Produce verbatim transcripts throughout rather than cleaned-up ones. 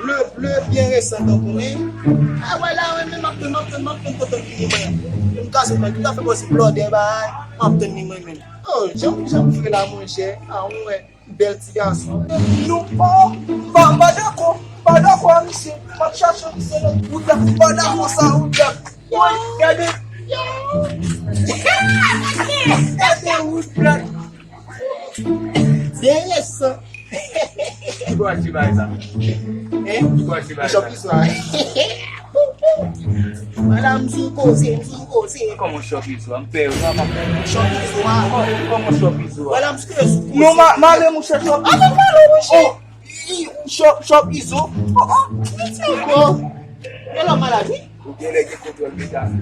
Le, le byen resan tankou mwen. A wè la, mwen menm, m ap tann, m ap tann, m ap tann tonton vini mwen. M kase mwen, tout afè posib blòdè bay, m ap tann li mwen menm. Oh, jan, jan m fre la, monchè. A, ou wè, bèl ti gason. Nou, oh, m pa, m pa dakò, m pa dakò a misye. M ap chache misye nan wout la, m pa dakò sa, wout la. Woy, gade. Gade wout la. Byen resan. Ki bò ti bay sa? Hein? Ki bò ti bay sa? Chòp izo a. Madanm sou koze, m sou koze. Kòman chòp izo a? M pè yo, m ap pè. Chòp izo a. Kòman chòp izo a? Madanm sou koze. Non, ma, male mouche chòp. A, pa male mouche. Oh, i, i, chòp, chòp izo. Oh, oh. Bon. Yon lòt malad, wi. Ou genlè gen kontwòl de zafè.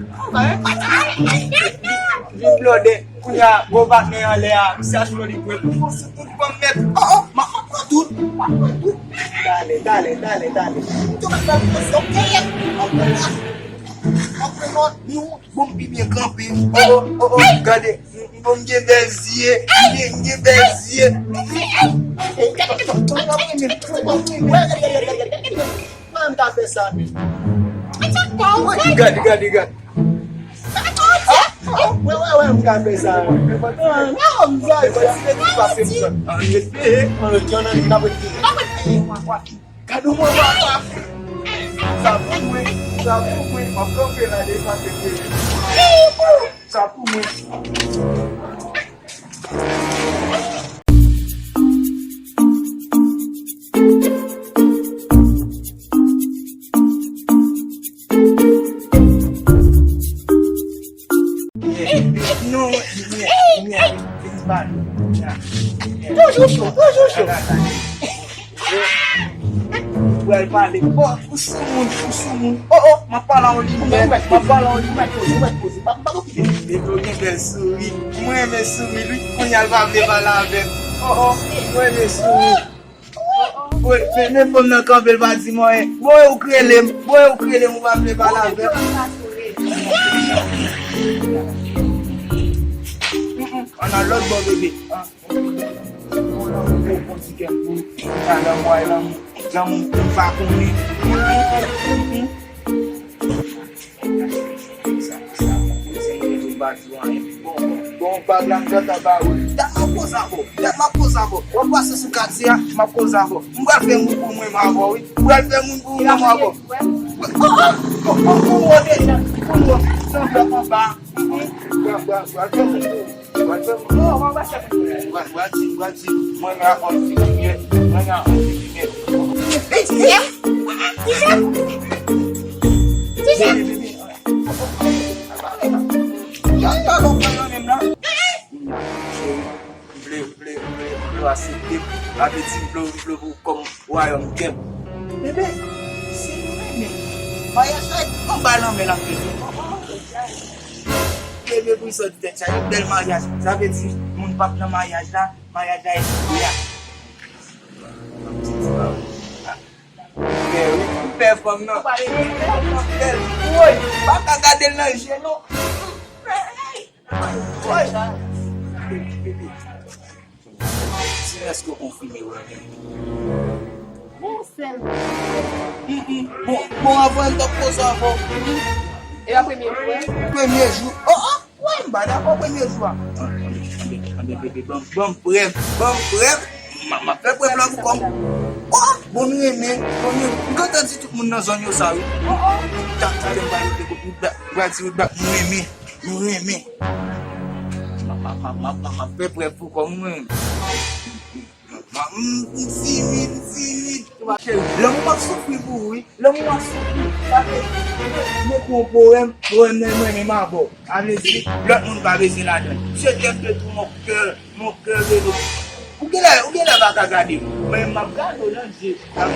Vin blòdè, kounye a, gwo patnè anlè a, misye ap jwe li kwè. Ou fon sou tout banm mèt. Oh, oh, m ap, m ap pran tout, m ap pran tout. Talè, talè, talè, talè. M tou mèt fè pwomosyon, kèyèt. M ap pran lòt, m ap pran lòt, bon, m pi byen kanpe. Oh, oh, oh, oh, gade. Bon, m gen bèl zye, m gen, m gen bèl zye. Mwen m ka fè sa menm. Gade, gade, gade. Wè, wè, wè, m ka fè sa menm. Gade mwen papa. Sa pou mwen, sa pou mwen, m ap kanpe la devan se mwen. Sa pou mwen. Non, limyè, limyè, vin ba nou. Toujou cho, toujou cho. Ou pral pale. Oh, ou soumoun, ou soumoun. Oh, oh, m ap pale a yon limyè. M ap pale a yon limyè. Poze, poze, poze. Pa, pa okipe. Depi w gen bèl souri. Mwen renmen souri l, wi. Kounye a l pa vle pale avè m. Oh, oh, mwen renmen souri. Wi, men, men fanm nan kanpe, l pa di m anyen. Bon, e ou k rele m. Bon, e ou k rele m, ou pa vle pale avè m. Mm, mm. Ann al lòt bò, bebe. Yon lanmou pou w, yon ti kè pou w. Sa lanmou a, lanmou, lanmou pou m pa konnen. Bon, bon, bag la m gentan ba ou. Dat m ap koze avè w. Dat m ap koze avè w. W ap pase sou katye a, m ap koze avè w. M pral fè moun pou mwen avè w, wi. M pral fè moun pou mwen avè w. Oh, oh, oh, oh, oh, oh, deja. Pou mwen, sanble anba. Bra, bra, bra, fè moun pou. Bra, bra, bra, bra, di, bra, di. Mwen, mwen, on ti limyè. Mwen, mwen, on ti limyè. Hey, Tijè! Tijè! Tijè! Yo, yo, yo, yo, menm la. M vle, m vle, m vle, m vle w aksepte m. Sa vle di m vle, m vle w kòm wayòm kè m. Bebe, si nou renmen, maryaj la anba lanmè l ap fèt. Bebe, pou sòti tèt chaje, bèl maryaj. Sa vle di, moun p ap nan maryaj la, maryaj la eseye a. Bèl, wi, bèl fanm nan. Bèl, woy, pa ka gade l nan je, non. Woy. Bebe, bebe. Ti, èske w konfime w renmen m? Bon, sèl. Mm, mm. Bon, bon, avan m t ap koze avè w. Mm, mm. E a premye jou, wè? Premye jou. Oh, oh, wè, m pa dakò premye jou a. Anben, anben, bebe, ban m, ban m prèv, ban m prèv. M a, m ap fè prèv la pou kò m. Oh, bon, m renmen, bon, m renmen. M gentan di tout moun nan zòn yo sa, wi. Oh, oh. Talè m pral rele kote w, m pral di w, m renmen. Nou renmen. M ap, m ap, m ap, m ap, m ap fè prèv pou kò m, mwen. M, m, m timid, m timid. Cheri, lanmou m ap soufri pou ou, wi. Lanmou m ap soufri. Sa vle di, m ekri yon powèm, powèm nan, mwen menm avè w. Sa vle di, lòt moun pa bezwen ladan l. Je t'aime de tout mon cœur, mon cœur de l'eau. Ou genlè, ou genlè pa ka gade m. Mwen, m ap gade w nan je. Sa vle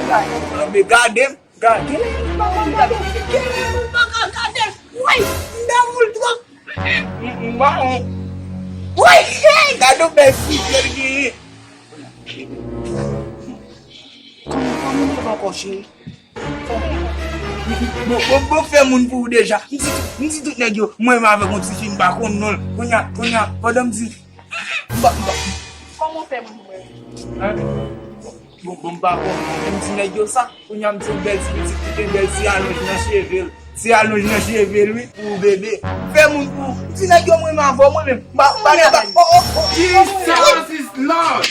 di, gade m. Gade, kilè moun pa ka gade? Kilè moun pa ka gade? Woy, m damou l twòp. M, m, m mawon. Woy, hey, gade yon bèl figi l genyen. Kòman, kòman m ye ankò, cheri? Bon, bon, bon, fè moun pou ou deja. M di, m di tout nèg yo, mwen menm avèk yon ti fi, m pa konn non l. Kounye a, kounye a, pandan m di, m pa, m pa. Kòman w fè moun pou mwen? Hein? Bon, bon, m pa konprann. M di nèg yo sa, kounye a m di yon bèl ti pitit ki gen bèl ti alonj nan cheve l. Ti alonj nan cheve l, wi, pou bebe. Fè moun pou. M di nèg yo, mwen menm avè w, mwen menm. M pa, m pa nan ba. Oh, oh, oh, oh. Jesus is Lord!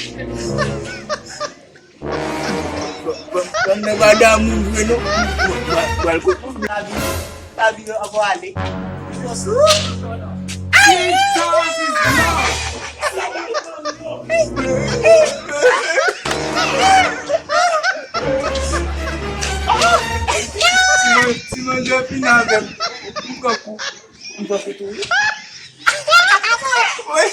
Bon, bon, bon, nèg pa damou vre, non. Pral kote m lavi. Lavi ankò ale. Jesus is Lord! Ti man, ti man, jè fini avè m. M pran kou. M pran kou tou, wi. Wi.